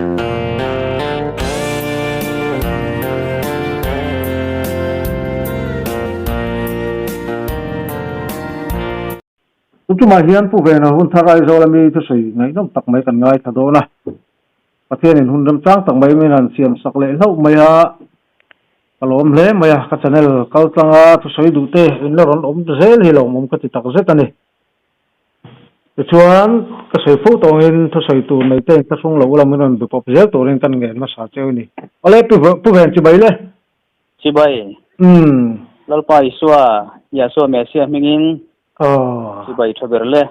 Tun tumah hian Pu Vena hun thar Aizawl ami thusawi ngaihnawm tak mai kan ngaithla dawn a. Pathianin hun remchang tak mai min han siam sak leh hlauh mai a, ka lawm hle mai a, ka channel kal tlanga thusawi duh te in la rawn awm zel hi lawmawm ka ti tak zet a ni. Tichuan, ka sawi fo tawngin thusawi tur nei te in thlahrung lo ula min rawn be pawp zel turin kan ngen hmasa cheu a ni. Awle, Pu Ven chibai le. Chibai. Umm. Lalpa Isua, Yahshua Messiah hmingin Aw. Chibai tha ber le.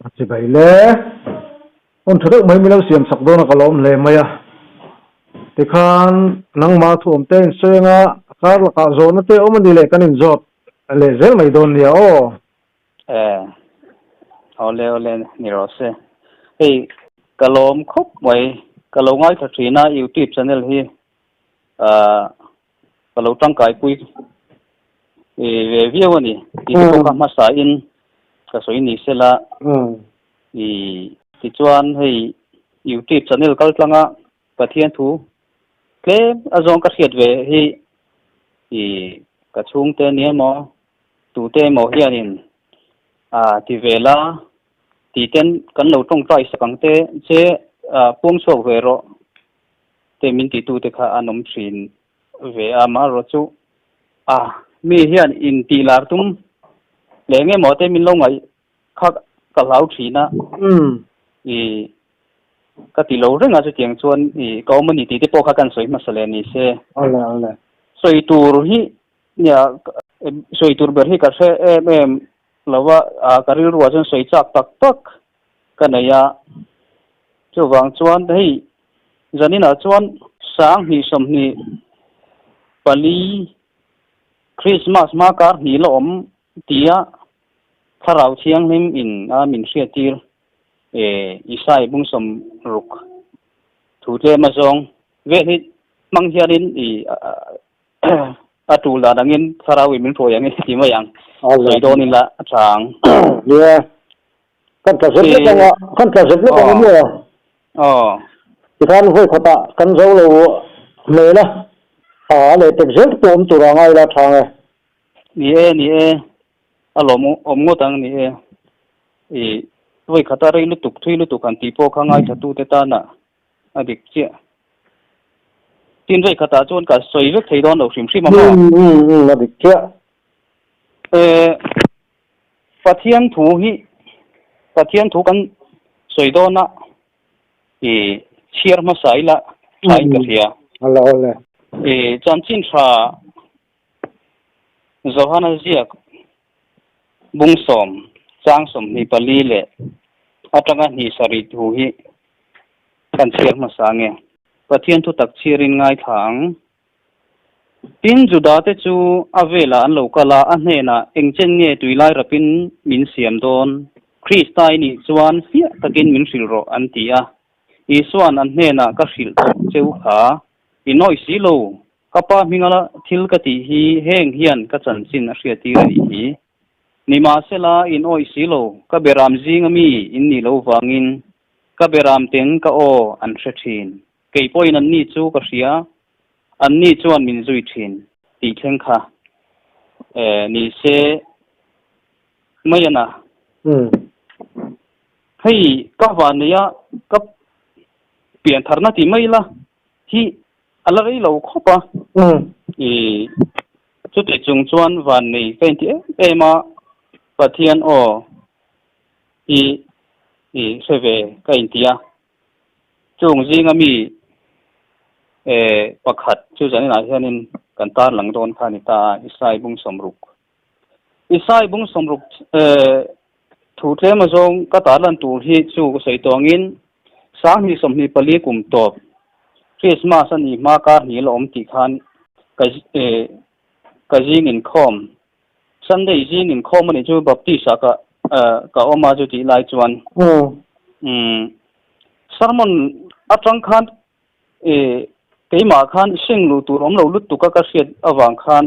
A chibai le. Hun tha deuh mai min lo siam sak dawn a ka lawm hle mai a. Tikhan nangmah thu awm te in sawi anga a kar lakah zawhna te awm a ni leh kan inzawt leh zel mai dawn nia aw. E. Awle awle ni rawh se. Hei ka lawm khawp mai ka lo ngaithla thin a youtube channel hi ah ka lo tangkai pui ve viau a ni. Tih te pawh kha hmasa in ka sawi ni se la. I tichuan hei youtube channel kal tlanga Pathian thu tlem a zawng ka hriat ve hi i ka chhungte nia maw tute emaw hianin a ti ve la tih ten kan lo tawngtai sak ang te che puang chhuak ve rawh. te min titute kha an awm thin ve a, amaherawh chu a mi hian intih lar tum leh nge maw te min lo ngaih kha ka hlau thin a, i ka ti lo reng a chutiang chuan i ka awm a ni tih te pawh kha kan sawi hmasa leh ni se. Sawi tur hi nia sawi tur ber hi ka hre em em lo a, ka rilruah chuan sawi chak tak tak ka nei a, chuvang chuan hei Zaninah chuan 2024 Krismas hma kar hnih la awm tia Thlarau Thianghlim in a min hriattir e Isai bung 60 thu tlem a zawng vel hi hmang hianin i a tul dan angin Thlarau in min hruai angin ti mai ang sawi dawn ila a tha ang. Nia. Kan tla zep lek anga, kan tla zep lek anga maw? Aw. Tikhan vawi khatah kan zo lo hmel a, a leh tek zel te pawh awm tur a ngai la thang e. Ni e, ni e, a lawm awm ngawt ang ni e. I vawi khata rei lutuk, thui lutuk han tih pawh kha ngaithlatute tana a dik chiah. Tin vawi khatah chuan ka sawi vek thei dawn lo hrim hrim a maw? Um um a dik chiah. E. Pathian thu hi Pathian thu kan sawi dawn a, i chhiar hmasa ila tha in ka hria. Awle awle. I chanchin tha Johana ziak bung 10 chang 24 leh atanga 27 thu hi kan chhiar hmasa nge. Pathian thu tak chhiarin ngaithla ang. Tin, Juda-te chu a velah an lo kal a, a hnenah, Engchen nge tuilai rapin min siam dawn? Krista i nih chuan fiah takin min hrilh rawh, an ti a. Isua'n an hnenah, Ka hrilh tawh cheu kha, i nawi si lo. Ka Pa hminga thil ka tih hi heng hian ka chanchin a hriattir a nih hi. Nimahsela, in awih si lo, ka beram zinga mi in nih lo vangin ka beram ten ka aw an hre thin. Kei pawhin anni chu ka hria, anni chuan min zui thin tih thleng kha ni se mai a na. Hei ka van nei a, ka pian tharna tih mai la hi a la rei lo khawp a. I chuti chung chuan van nei ka inti em em a, Pathian aw hi i hre ve ka inti a. Chung zinga mi pakhat chu zaninah hianin kan tarlang dawn kha a ni ta a, Isai bung 60. Isai bung 60 thu tlem azawng ka tarlan tur hi chu ka sawi tawngin 2024 kum tawp Christmas a nih hma kar hnih la awm tih khan ka zing inkhawm Sunday zing inkhawm a nih chu Baptist ah ka ka awm a chu tih lai chuan umm sermon atang khan ih keimah khan sing luh tur awm lo lutuk a ka hriat avang khan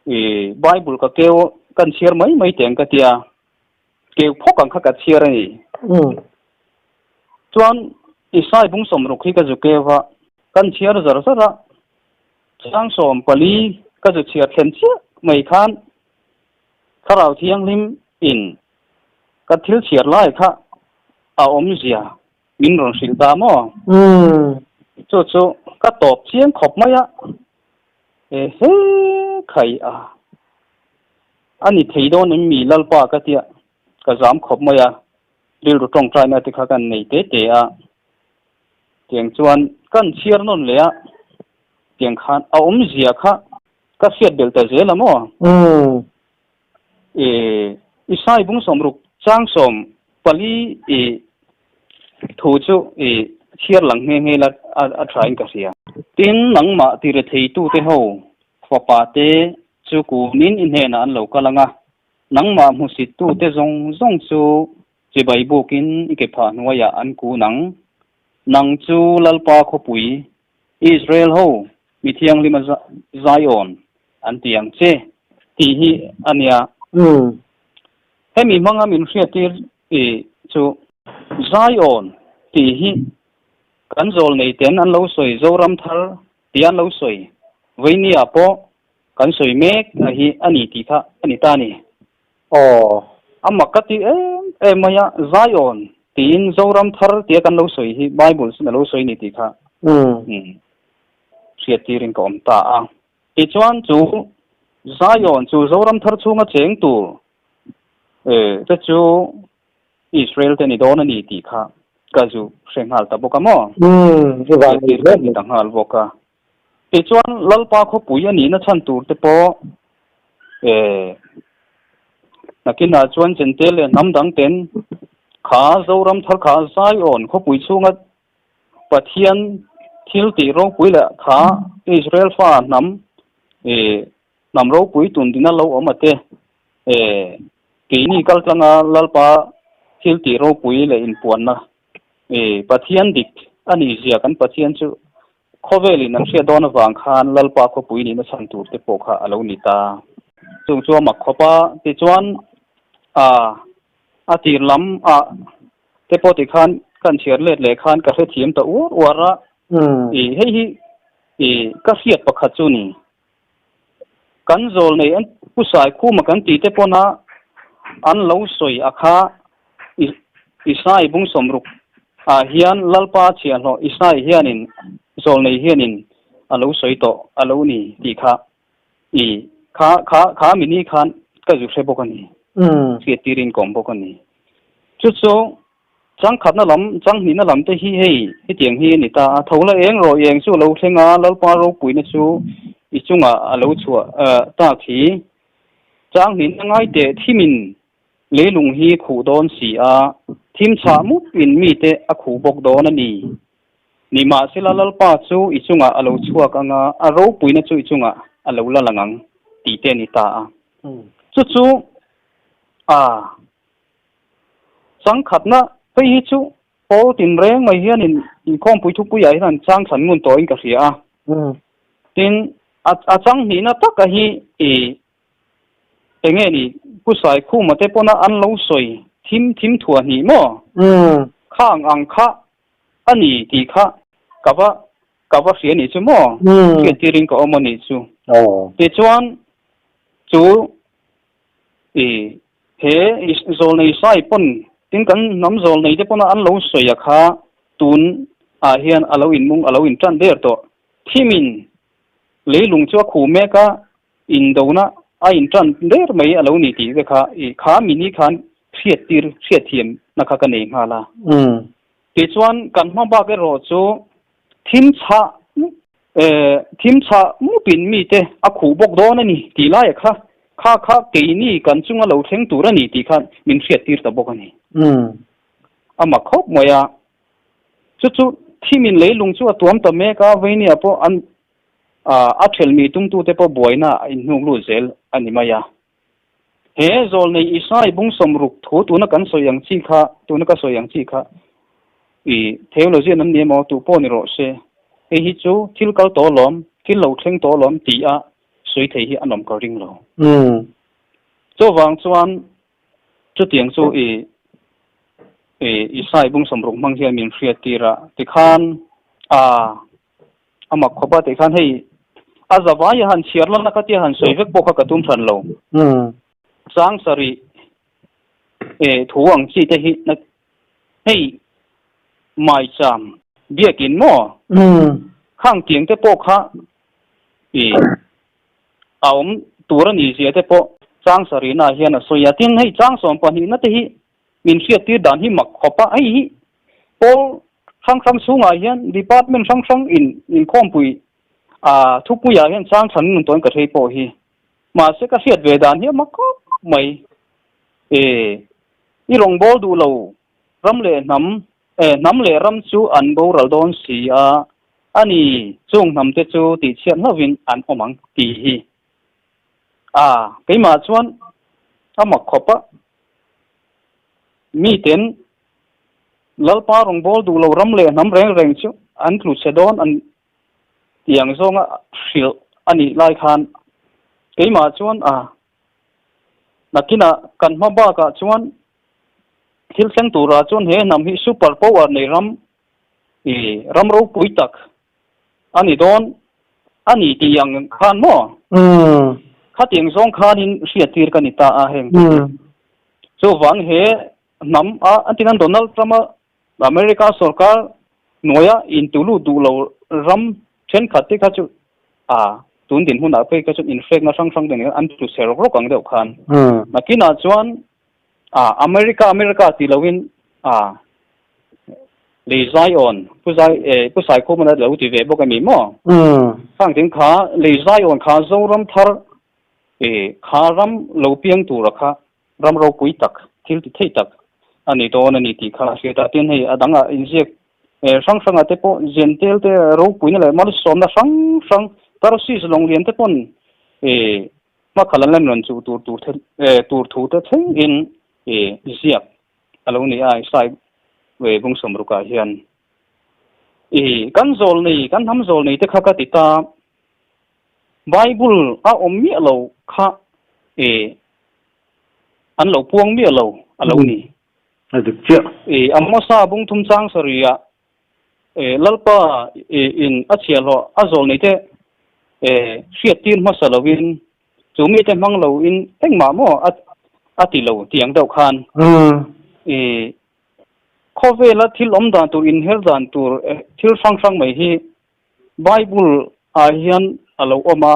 ih Bible ka keu kan chhiar mai mai teng ka tia keu phawk ang kha ka chhiar a ni. Chuan. Isai bung 60 hi ka zu keu a, kan chhiar zar zar a, chang 14 ka zu chhiar thlen chiah mai khan Thlarau Thianghlim in ka thil chhiar lai kha a awmzia min rawn hrilh ta maw? Chu chu ka tawp chiang khawp mai a, ehe khai a, a ni thei dawn em mi Lalpa ka tia ka zam khawp mai a, rilru tawngtaina te kha kan nei te te a, tiang chuan kan chhiar nawn leh a, tiang khan a awmzia kha ka hriat belh ta zel a maw? E Isai bung 60 chang 14 i thu chu i chhiar lang nghe nghe la a tha in ka hria. Tin, nangmah tire theitute ho fapa te chu kumin i hnenah an lo kal ang a, nangmah hmusittute zawng zawng chu chibai bukin i ke phah hnuaiah an kun ang. Nang chu Lalpa khawpui Israel ho mi thianghlim a Zion an ti ang che tih hi a nia. Hemi hmanga min hriattir i chu Zion tih hi kan zawl nei ten an lo sawi Zoram thar tih an lo sawi Veinia pawh kan sawi mek a hi a ni tih kha a ni ta a ni. Aw. A mak ka ti em em mai a, Zion tiin Zoram thar tia kan lo sawi hi Bible chuan a lo sawi ni tih kha hriat tirin ka awm ta a. Tichuan chu Zion chu Zoram thar chhunga cheng tur te chu Israel te ni dawn a ni tih kha ka zu hre nghal ta bawk a maw? Hriat tir ka ni ta nghal bawk a. Tichuan Lalpa khawpui a nihna chhan tur te pawh nakinah chuan Chente leh hnam dang ten kha Zoram thar kha Zion khawpui chhunga Pathian thil tih ropui leh kha Israel fa hnam hnam ropui tun dina lo awm a te keini kaltlanga Lalpa thil tih ropui leh inpuanna Pathian dik a nih zia kan Pathian chu Khawvelin an hriat dawn avang khan Lalpa khawpui nihna chhan tur te pawh kha a lo ni ta. Chung chu a mak khawp a, tichuan a a tir lam ah te pawh tikhan kan chhiar let leh khan ka hrethiam ta uar uar a, i hei hi i ka hriat pakhat chu ni. Kan zawl nei an pu Saikhuma kan tih te pawn a an lo sawi a kha Isai bung 60 ah hian Lalpa chhiahhlawh Isai hianin zawl nei hianin a lo sawi tawh a lo ni tih kha i kha kha kha mini khan ka zu hre bawk a ni. Hriat tirin ka awm bawk a ni. Chu chu Chang khatna lam, chang hnihna lam te hi hei hetiang hi a ni ta a, tho la eng rawh eng chu a lo thleng a, Lalpa ropuina chu i chungah a lo chhuah tak hi. Chang hnihna ngai teh thimin leilung hi khuh dawn si a, thim chhah mup in mite a khuh bawk dawn a ni. Nimahsela Lalpa chu i chungah a lo chhuak ang a, a ropuina chu i chungah a lo la lang ang tih te a ni ta a. Chu chu a. Chang khatna phei hi chu pawl tinreng mai hianin inkhawmpui thupuiah hian an chang thlan ngun tawhin ka hria a. Tin, a chang hnihna taka hi i eng nge ni Pu Saikhuma te pawna an lo sawi thim thim thuah hnih maw? Khang ang kha a ni tih kha ka va ka va hria nih chu maw? Hriattirin ka awm a nih chu. Tichuan chu i He zawlnei sai pawn tin kan hnam zawlnei te pawna an lo sawi a kha tun ah hian a lo inmung a lo intan der tawh. Thimin leilung chu a khuh mek a, indona a intan der mai a lo ni tih te kha i kha mini khan hriat tir hriat thiam na kha ka nei nghal a. Tichuan kan hma bak erawh chu thim chhah thim chhah mupin mite a khuh bawk dawn a ni tih lai a kha kha kha keini kan chunga lo thleng tur a ni tih khan min hriat tir ta bawk a ni. A mak khawp mai a, chu chu thimin leilung chu a tuam ta mek a, Veinia pawh an a thelmi tumtute pawh buaina a inhnuk lut zel a ni mai a. He zawlnei Isai bung 60 thu tuna kan sawi ang chi kha, tuna ka sawi ang chi kha i theologian an ni emaw tu pawh ni rawh se, hei hi chu thil kal tawh lawm, thil lo thleng tawh lawm ti a sawi thei hi an awm ka ring lo. Chuvang chuan chutiang chu i Isai bung sawmruk hmang hian min hriat tir a tikhan a a mak khawp a tikhan hei a zavai a han chhiar lana kha tia han sawi vek pawh kha ka tum hran lo. Chang sarih thu ang chi te hi hei maicham biakin maw khang tiang te pawh kha a awm tur a ni zia te pawh chang sarihna hian a sawi a. Tin, hei chang 12na te hi min hriattir dan hi mak khawp a, hei hi pawl hrang hrang chhungah hian department hrang hrang in inkhawmpui a thupuiah hian chang than nun tawn ka thei pawh hi mahse ka hriat ve dan hi a mak khawp mai. E i rawngbâwl duh lo ram leh hnam e hnam leh ram chu an boral dawn si a, a ni chung hnam te chu tihchhiat hlauhin an awm ang tih hi a keimah chuan a mak khawp a. Miten Lalpa rawngbâwl duh lo ram leh hnam reng reng chu an tlu chhe dawn an tih ang zawnga hrilh a nih lai khan keimah chuan a nakinah kan hma bakah chuan thil thleng turah chuan he hnam hi super power nei ram i ram ropui tak a ni dawn a ni tih ang khan maw? Khatiang zawng khanin hriattir ka ni ta a heng. Chuvang he hnam a an tinan Donald Trump a America sorkar hnuaia intulut duh lo ram thenkhat te kha chu a tun dinhmunah phei kha chuan inhrekna hrang hrang te nen an tlu chhe rawk rawk ang deuh khan. Nakinah chuan a America America ti loin a lei Zion Pu Zai eh Pu Saikhumana lo ti ve bawk a ni maw? Khang tin kha lei Zion kha Zoram thar eh kha ram lo piang tura kha ram ropui tak, thil ti thei tak a ni dawn a ni tih kha a hriat a. Tin, hei a dangah inziak hrang hrangah te pawh Zentel te ropuina leh malsawmna hrang hrang Tarsis lawnglian te pawn hmakhalh an la rawn chuh tur tur tur thu te thlengin ziak a lo ni a, Isai bung 60ah hian. Kan zawl nei, kan hnam zawl nei te kha ka ti ta. Bible a awm miah lo kha e an lo puang miah lo a lo ni. A dik chiah. E Amosa bung thum chang sarih ah e Lalpa e in a chhiahhlawh a zawl nei te e hriat tir hmasa lo in chu mi te hmang lo in engmah maw a a ti lo tih ang deuh khan e khawvela thil awm dan tur inher dan tur thil hrang hrang mai hi Bible ah hian a lo awm a,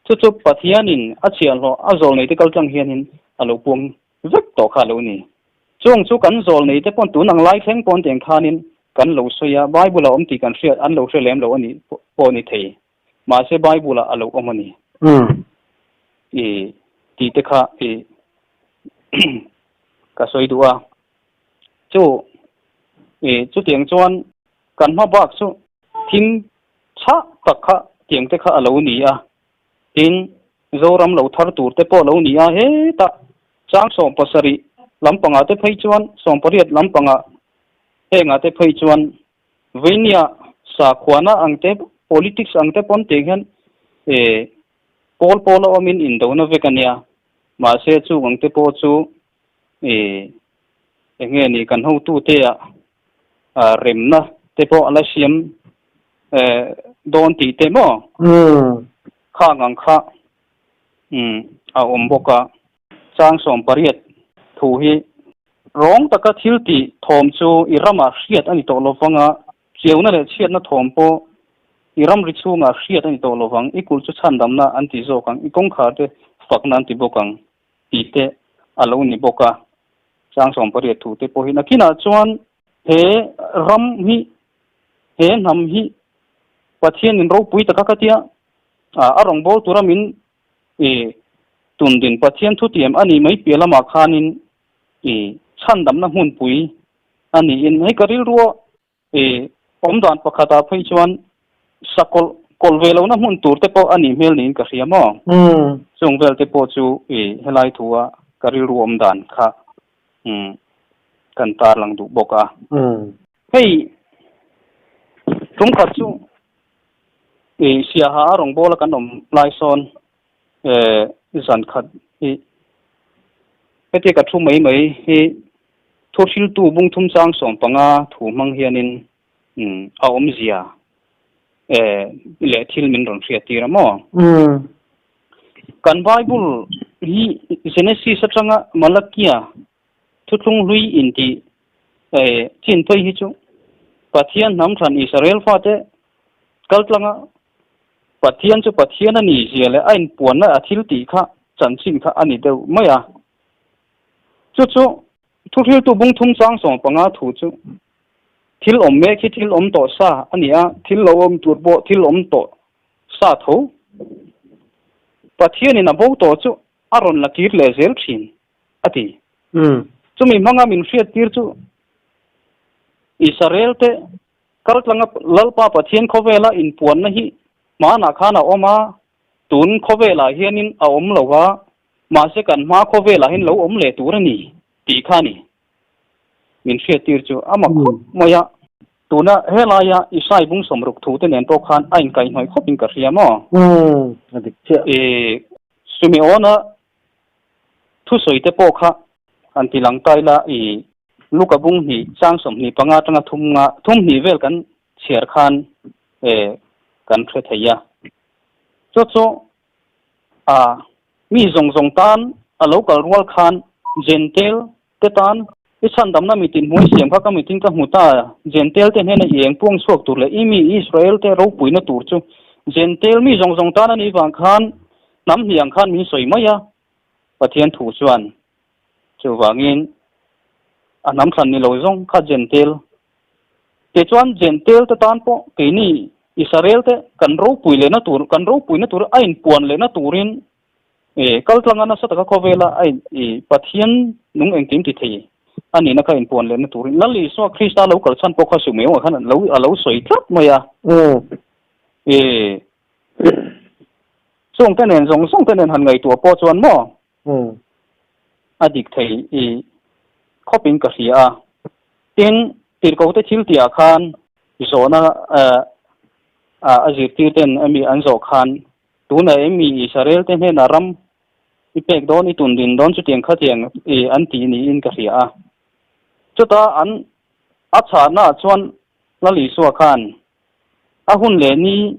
chu chu Pathianin a chhiahhlawh a zawlneite kal tlang hianin a lo puang vek tawh kha a lo ni. Chung chu kan zawlneite pawn tun ang lai thleng pawn tiang khanin kan lo sawi a, Bible a awm tih kan hriat an lo hre lem lo a nih pawh ni thei. Mahse Bible ah a lo awm a ni. I tih te kha i ka sawi duh a. Chu i chutiang chuan kan hma bak chu thim chhah tak kha tiang te kha a lo ni a, tin Zoram lo thar tur te pawh a lo ni a, hetah chang 70 lampangah te phei chuan 18 lampangah hengah te phei chuan Veinia sakhuana ang te politics ang te pawn tiang hian e pawl pawl a awmin indona vek a nia, mahse chung ang te pawh chu e eng nge ni kan hotute ah remna te pawh a la siam dawn tih te maw khang ang kha a awm bawk a. Chang 18 thu hi rawng taka thil tih thawm chu i ramah hriat a ni tawh lo vang a, chiauna leh chhiatna thawm pawh i ramri chhungah hriat a ni tawh lo vang, i kulh chu chhandamna an ti zawk ang, i kawngkhar te fakna an ti bawk ang. tih te a lo ni bawk a, chang 18 thu te pawh hi nakinah chuan he ram hi, he hnam hi Pathianin ropui taka ka tia a rawngbâwl tura min i tundin Pathian thutiam a nih mai piah lamah khanin i chhandamna hmunpui a niin hei ka rilrua I awm dan pakhatah phei chuan sakawlh kawlh ve lohna hmun tur te pawh a nih hmel niin ka hria maw? Chung vel te pawh chu i helai thua ka rilru awm dan kha kan tarlang duh bawk a. Hei tumkhat chu i Siaha a rawngbawla kan awm lai sawn zan khat hi hetia ka thu mai mai hi. Thuhriltu bung thum chang 15 thu hmang hianin a awmzia leh thil min rawn hriat tir a maw? Kan Bible hi Genesis atanga Malakia thuthlung hlui intih chin phei hi chu Pathian hnam thlan Israel fate kaltlanga Pathian chu Pathian a ni zia leh a inpuanna a thil tih kha chanchin kha a ni deuh mai a. Chu chu thuhriltu bung thum chang 15 thu chu thil awm mek hi thil awm tawh sa a ni a, thil lo awm tur pawh thil awm tawh sa tho. Pathianin a bo tawh chu a rawn la kir leh zel thin a ti. Chumi hmanga min hriat tir chu Israel te kaltlanga Lalpa Pathian khawvela inpuanna hi hmanah khan a awm a, tun khawvelah hianin a awm lo va, Mahse kan hma khawvelah hian lo awm leh tur a ni tih kha a ni. Min hriattir chu a mak khawp mai a. Tuna helaia Isai bung 60 thu te nen pawh khan a inkaihhnawih khawpin ka hria maw? Umm, a dik chiah. I Simeona thusawi te pawh kha han ti lang ta ila, i Luka bung hnih chang 25 atanga thum nga thum hnih vel kan chhiar khan e kan hre thei a. Chu chu A, mi zawng zawng tan a lo kal rual khan Jentail te tan i chhandamna mitin hmuai siam kha ka mitin ka hmu ta. Jentail te hnena i eng puang chhuak tur leh i mi Israel te ropuina tur chu Jentail mi zawng zawng tan a nih vang khan hnam hnih ang khan min sawi mai a, Pathian thu chuan. Chuvangin a hnam thlan ni lo zawng kha Jentail Tichuan, Jentail te tan pawh keini Israel te kan ropui lehna tur, kan ropuina tur a inpuan lehna turin kal tlanga nasa taka khawvela a in Pathian nung engkim ti thei a nihna kha inpuan lehna turin Lal Isua Krista lo kal chhan pawh kha Sumeua khan lo a lo sawi tlat mai a. Chungte nen zawng zawng te nen han ngaihtuah pawh chuan maw A dik thei i khawpin ka hria a. Tin, tirhkohte thil tihah khan zawhna a zirtirten emi an zawh khan, Tunah emi Israel te hnenah ram i pek dawn, i tun din dawn chutiang khatiang i an tih niin ka hria a. Chuta an a chhahnaah chuan Lal Isua khan A hun leh ni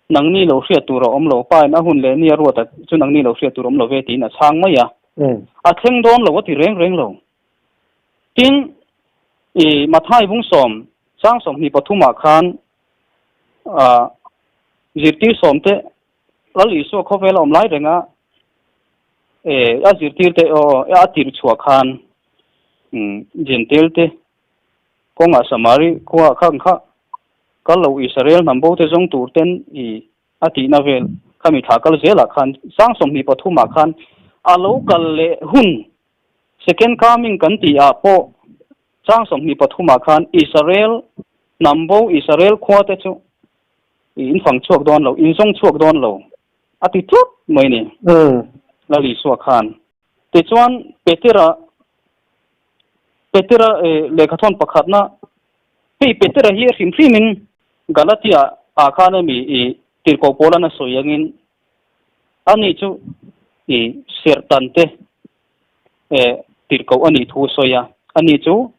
nangni lo hriat tur a awm lo, pa in a hun leh ni a ruat a chu nangni lo hriat tur a awm lo ve tiin a chhang mai a. A thleng dawn lo a ti reng reng lo. Tin, i Mathai bung sawm chang 23 ah khan zirtir sawm te Lal Isua khawvel a awm lai reng a, a zirtir te a tirh chhuah khan Jentail te Kawngah Samari khuaah khan kha kal lo Israel hnam bo te zawng tur ten i a tihna vel khami thla kal zelah khan sang 23 ah khan a lo kal leh hun second coming kan tih ah pawh chang 23 ah khan Israel hnam bo Israel khua te chu i in fang chhuak dawn lo in zawng chhuak dawn lo a ti tlat mai ni Lal Isua khan tichuan Petera Petera lehkhathawn pakhatna, Hei Petera hi a hrim hrimin Galatia ah khan emi i tirhkoh Paula'n a sawi angin ani chu i serhtan te tirhkoh a nih thu a sawi a, ani chu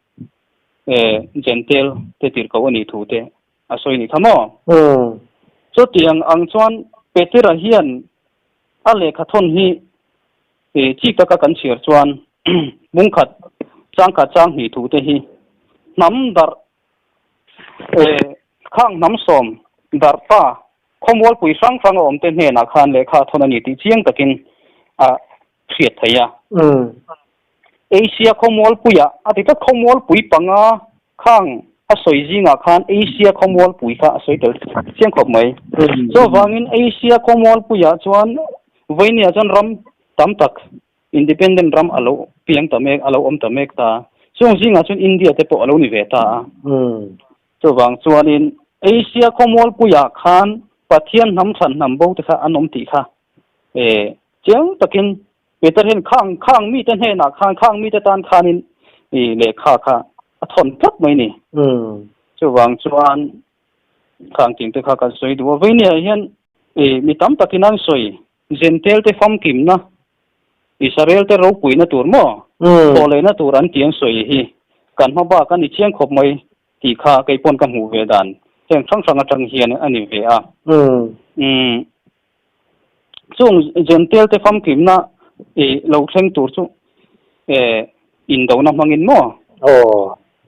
Jentail te tirhkoh a nih thu te a sawi a nih kha maw? Chutiang ang chuan Petera hian a lehkhathawn hi Chi taka kan chhiar chuan bungkhat changkhat chang hnih thu te hi hnam darh khang hnam sawm darh ta khawmualpui hrang hrang a awm te hnenah khan lehkha a thawn a ni tih chiang takin a hriat theih a. Asia khawmualpuiah a ti tlat khawmualpui panga khang a sawi zingah khan Asia khawmualpui kha a sawi tel chiang khawp mai. Chuvangin Asia khawmualpuiah chuan Vawinia chuan ram tam tak independent ram a lo piang ta mek, a lo awm ta mek ta. Chung zingah chuan India te pawh a lo ni ve ta a. Chuvang chuanin Asia khawmualpuiah khan Pathian hnam thlan hnam bo te kha an awm tih kha chiang takin Peter hian khang khang mite hnenah khan khang mite tan khanin i lehkha kha a thawn tlat mai ni. Chuvang chuan khang ting te kha kan sawi duh a. Vawinia hian i mi tam takin an sawi Jentail te famkimna Israel te ropuina tur maw thawhlehna tur an tih an sawi hi. kan hma bak a ni chiang khawp mai tih kha kei pawn ka hmuh ve dan heng hrang hrang atang hian a ni ve a. Umm chung Jentail te famkimna i lo thleng tur chu eh indona hmangin maw?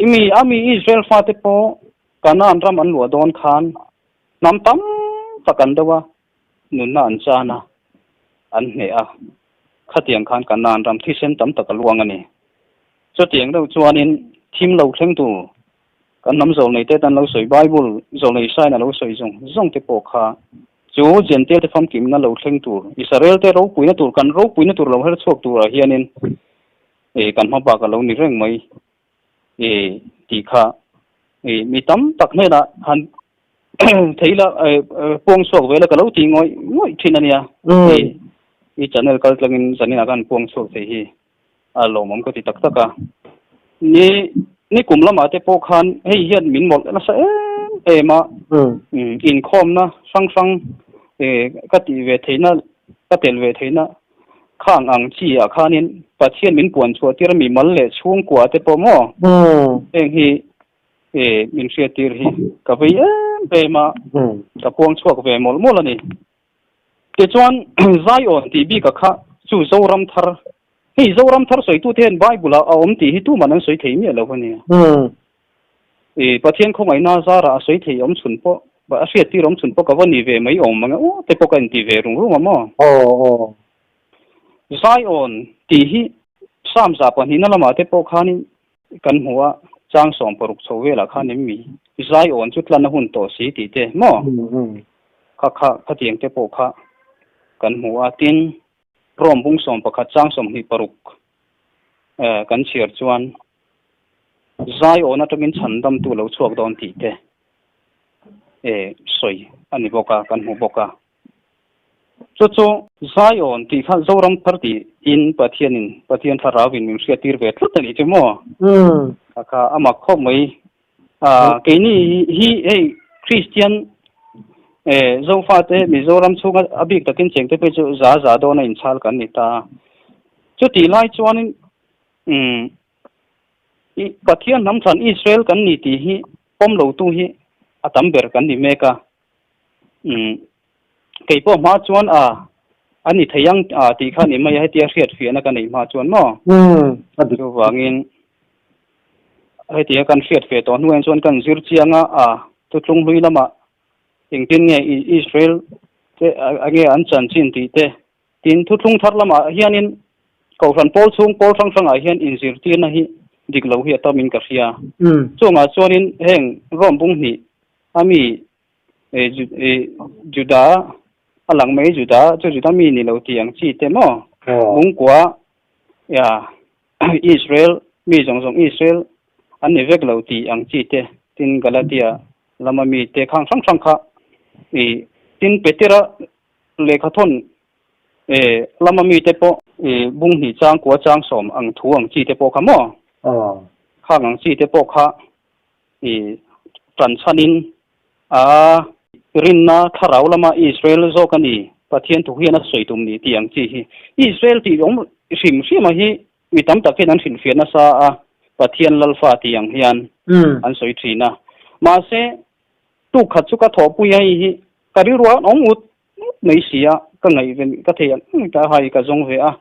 I mi a mi Israel fate pawh Kanaan ram an luah dawn khan hnam tam tak an do a, nunna an chan a, an hneh a. Khatiang khan Kanaan ram thisen tam tak a luang a ni. Chutiang deuh chuanin thim lo thleng tur kan hnam zawlnei te tan lo sawi Bible zawlnei sain a lo sawi zawng zawng te pawh kha chu Jentail te famkimna lo thleng tur Israel te ropuina tur kan ropuina tur lo her chhuak turah hianin eh kan hma bak a lo ni reng mai eh tih kha eh mi tam tak hnenah han thei la puang chhuak ve la ka lo ti ngawih ngawih thin a nia eh i channel kal tlangin zaninah khan puang chhuak thei hi a lawmawm ka ti tak tak a. Ni ni kum lamah te pawh khan hei hian min mawlh nasa em em a, inkhawmna hrang hrang ka tih ve theihna, ka tel ve theihna khang ang chi ah khanin Pathian min puan chhuah tir a mi mal leh chhungkua te pawh maw heng hi min hriat tir hi ka vei em em a, ka puang chhuak ve mawlh mawlh a ni. Tichuan, Zion tih bika kha chu Zoram thar, hei Zoram thar sawitute hian Bible-ah a awm tih hi tuman an sawi thei miah lo a ni. I Pathian khawngaihna zarah a sawi thei awm chhun pawh, a hriat tir awm chhun pawh ka va ni ve mai awm ang e aw te pawh ka inti ve rung rung a maw? Zion tih hi Psalm 200 na lamah te pawh khanin Kan hmu a, chang 16 chho velah khan em mi Zion chu tlan a hun tawh si tih te maw? Kha kha khatiang te pawh kha kan hmu a, tin Rome bung 11 chang 26 kan chhiar chuan Zion atangin chhandamtu lo chhuak dawn tih te sawi a ni bawk a, kan hmu bawk a. Chu chu Zion tih kha Zoram thar tiin Pathianin Pathian thlarauin min hriattir ve tlat a nih chu maw? Kha kha a mak khawp mai. Keini hi hei Kristian Zofate Mizoram chhunga a bik takin chengte phei chu za za dawn a inchhal kan ni ta. Chutih lai chuanin Pathian hnam thlan Israel kan ni tih hi pawm lotu hi a tam ber kan ni mek a. Umm kei pawh hma chuan a a ni thei ang a tih kha ni mai a hetia hriat fiahna ka neih hma chuan maw? Umm a dik. Chuvangin hetia kan hriat fiah tawh hnuah chuan kan zir chiang a a thutlung hlui lamah engtin nge Israel te enge an chanchin tih te tin thuthlung thar lamah hianin Kohhran pawl chhung pawl hrang hrangah hian inzirtirna hi dik lo hi a tam in ka hria. Chungah chuanin heng Rome bung hnih a mi Juda a lang mai Juda chu Juda mi ni lo tih ang chi te maw lungkua ya Israel mi zawng zawng Israel an ni vek lo tih ang chi te tin Galatia lama mi te khang hrang hrang kha i tin Petera lehkha thawn lama mi te pawh bung hnih chang kua chang sawm ang thu ang chi te pawh kha maw khang ang chi te pawh kha I tan chhanin a rinna thlarau lama Israel zawk a ni, Pathian thu hian a sawi tum ni tih ang chi hi. Israel tih awm hrim hrim a hi mi tam tak hian an hrilhfiah nasa a, Pathian Lalfa tih ang hian an sawi thin a. Mahse, tuk khat chu ka thawhpui a hei hi ka rilru a awm ut ut mai si a, ka ngaihven ka thei ang ta hai ka zawng ve a.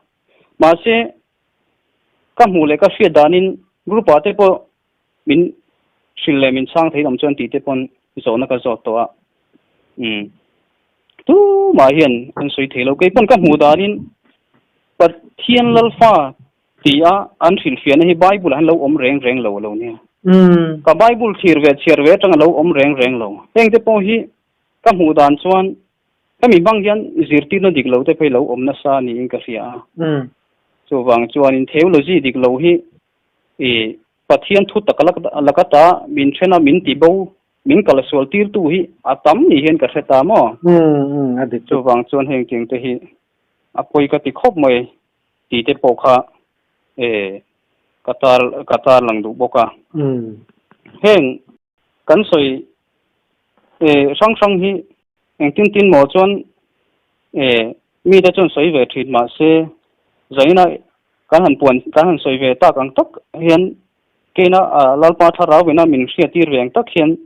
Mahse, ka hmuh leh ka hriat danin group ah te pawh Min hrilh leh min chhang thei awm chuan tih te pawn zawhna ka zawt tawh a. Umm. Tumah hian an sawi thei lo. Kei pawn ka hmuh danin Pathian Lalfa ti a an hrilhfiahna hi Bible ah hian lo awm reng reng lo a lo nia. Ka Bible thlir ve chhiar ve atang a lo awm reng reng lo. Heng te pawh hi ka hmuh dan chuan hemi hmang hian zirtirna dik lo te phei lo awm nasa niin ka hria a. Chuvang chuanin theology dik lo hi I Pathian thu tak laka ta min then a min ti bo, min kal sual tirtu hi a tam ni hian ka hre ta maw? Umm a dik. Chuvang chuan heng ting te hi a pawi ka ti khawp mai tih te pawh kha e ka tar ka tar lang duh bawk a. Heng kan sawi e hrang hrang hi engtin tin maw chuan e mite chuan sawi ve thin mahse zaina kan han puan kan han sawi ve tak ang tak hian Keina Lalpa Thlarau ina min hriattir ve ang tak hian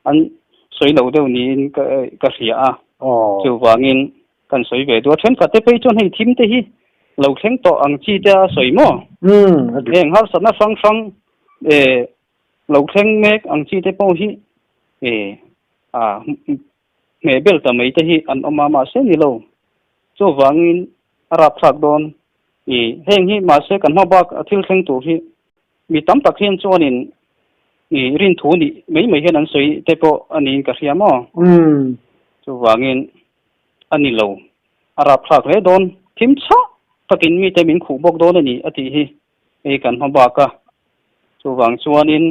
an sawi lo deuh niin ka hria a. Chuvangin kan sawi ve duh a. Thenkhat te phei chuan hei thim te hi lo thleng tawh ang chi te a sawi maw? Heng harsatna hrang hrang lo thleng mek ang chi te pawh hi hmeh bel ta mai te hi an awm a, mahse ni lo. Chuvangin a rapthlak dawn. I heng hi mahse kan hma bak a thil thleng tur hi mi tam tak hian chuanin i rinthu nih mai mai hian an sawi te pawh a niin ka hria maw? Chuvangin a ni lo. A rapthlak hle dawn. Thim chhah takin mite min khuh bawk dawn a ni a tih hi hei kan hma bak a. Chuvang chuanin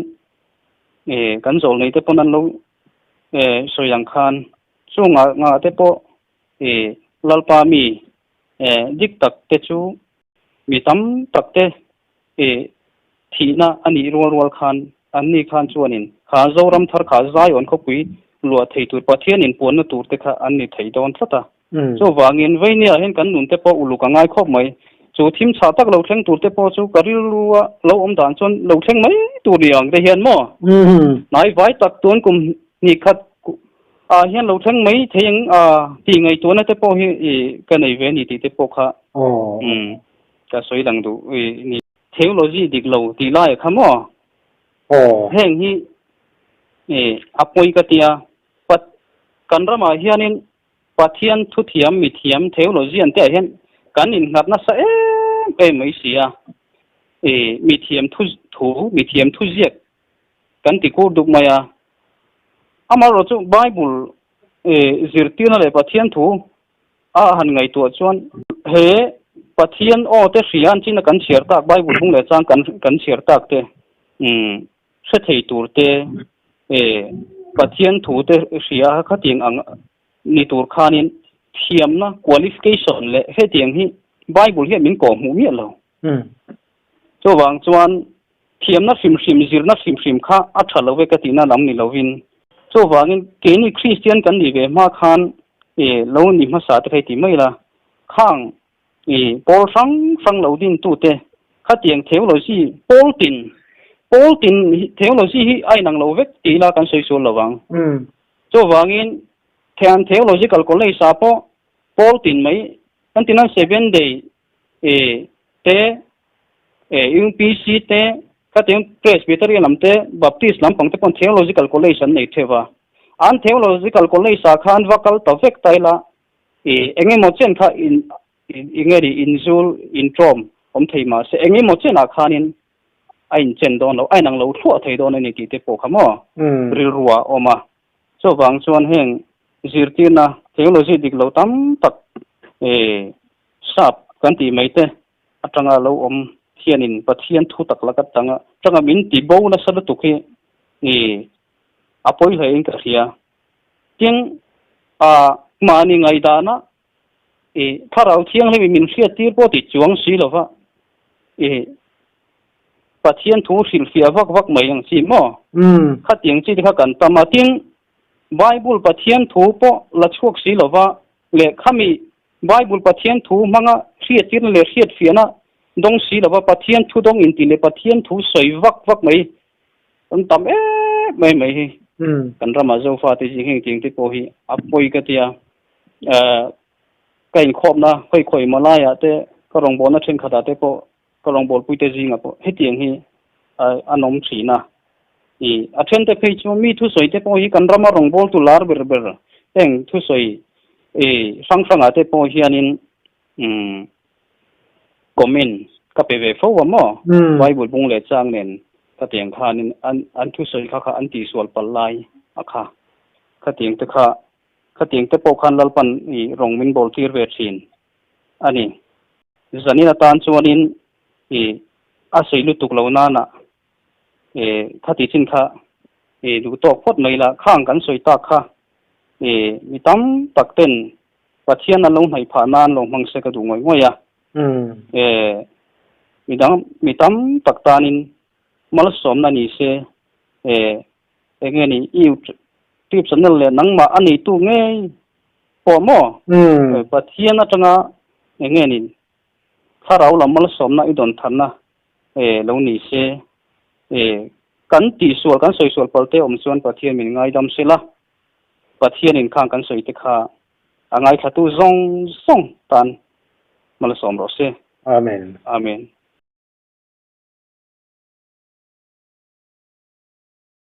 i kan zawlnei te pawn an lo sawi ang khan chung ngah ngah te pawh i Lalpa mi dik tak te chu mi tam tak te i thihna a nih rual rual khan an ni khan chuanin kha Zoram thar kha Zion khawpui luah thei tur Pathian in puanna tur te kha an ni thei dawn tlat a. Chuvangin Veinia hian kan nun te pawh uluk a ngai khawp mai. Chu thim chhah tak lo thleng tur te pawh chu ka rilrua lo awm dan chuan lo thleng mai tur ni ang te hian maw? Hnai vai tak tuan kum hnih khat ah hian lo thleng mai thei ang a tih ngaihtuahna te pawh hi i ka nei ve a ni tih te pawh kha ka sawi lang duh i ni. Theology dik lo tih lai kha maw? Heng hi i a pawi ka tia Pat kan ramah hianin Pathian thuthiam mithiam theology an tihah hian kan innghat nasa em em mai si a. I mithiam thu thu mithiam thuziak kan ti kur duk mai a. Amaherawhchu chu Bible zirtirna leh Pathian thu a han ngaihtuah chuan he Pathian aw te hria an china kan chhiar tak Bible bung leh chang kan kan chhiar tak te hre thei tur te Pathian thu te hria khatiang ang ni tur khanin thiamna qualification leh hetiang hi Bible hian min kawh hmuh miah lo. Chuvang chuan thiamna hrim hrim zirna hrim hrim kha a tha lo ve ka tihna lam ni lovin chuvangin keini Kristian kan nih ve hma khan lo ni hmasa te kha i ti mai la khang I pawl hrang hrang lo din tute khatiang theology pawl tin pawl tin theology hi a inang lo vek tih ila kan sawi sual lo vang. Chuvangin thian theological college ah pawh pawl tin mai kan tinan seven day te UPC te khatiang Presbyterian lam te Baptist lampang te pawn theological college an nei theuh a. An theological college ah khan va kal ta vek ta ila I eng emaw chen kha in i nge ni inzul intrawm awm thei mah se eng emaw chenah khanin a inchen dawn lo, a inang lo thluah thei dawn a ni tih te pawh kha maw rilru ah a awm a. Chuvang chuan heng zirtirna theology dik lo tam tak sap kan tih mai te atanga lo awm hianin Pathian thu tak lak atanga tanga min ti bo nasa lutuk hi a pawi hle in ka hria. Tin, a mahni ngaihdanah i Thlarau Thianghlim i min hriattir pawh ti chuang si lova i Pathian thu hrilhfiah vak vak mai ang chi maw? Khatiang chi te kha kan tam a. Tin, Bible Pathian thu pawh la chhuak si lova leh khami Bible Pathian thu hmanga hriattirna leh hriatfiahna dawng si lova Pathian thu dawng inti leh Pathian thu sawi vak vak mai Kan tam em mai mai hi. Kan ramah Zofa te zing heng tiang te pawh hi a pawi ka tia. Ka inkhawpna khawi khawi Malaya te ka rawngbawlna thenkhatah te pawh ka rawngbawlpui te zingah pawh hetiang hi an awm thin a. I a then te phei chu mi thusawi te pawh hi kan rama rawngbawltu lar ber ber heng thusawi i hrang hrangah te pawh hianin Comment ka pe ve fo a maw? Bible bung leh chang nen ka tiang khanin an an thusawi kha kha an tihsual palh lai a kha. Khatiang te kha khatiang te pawh khan Lalpan i rawng min bawl tir ve thin a ni. Zanin atan chuanin i a sei lutuk lo nana i khati chin kha i duh tawk phawt mai la khang kan sawi tak kha i mi tam tak ten Pathian an lo hnaih phah nan lo hmang se ka duh ngawih ngawih a. E, mi dang, mi tam tak tanin malsawmna ni se, e, enge ni YouTube channel leh nangmah a neitu ngei pawh maw? Pathian atanga enge ni thlarau lam malsawmna i dawn tharna e, lo ni se. Kan tihsual, kan sawisual palh te awm chuan Pathian min ngaidam sela, Pathianin khang kan sawi te kha a ngaithlatu zawng zawng tan malsawm rawh se. Amen. Amen.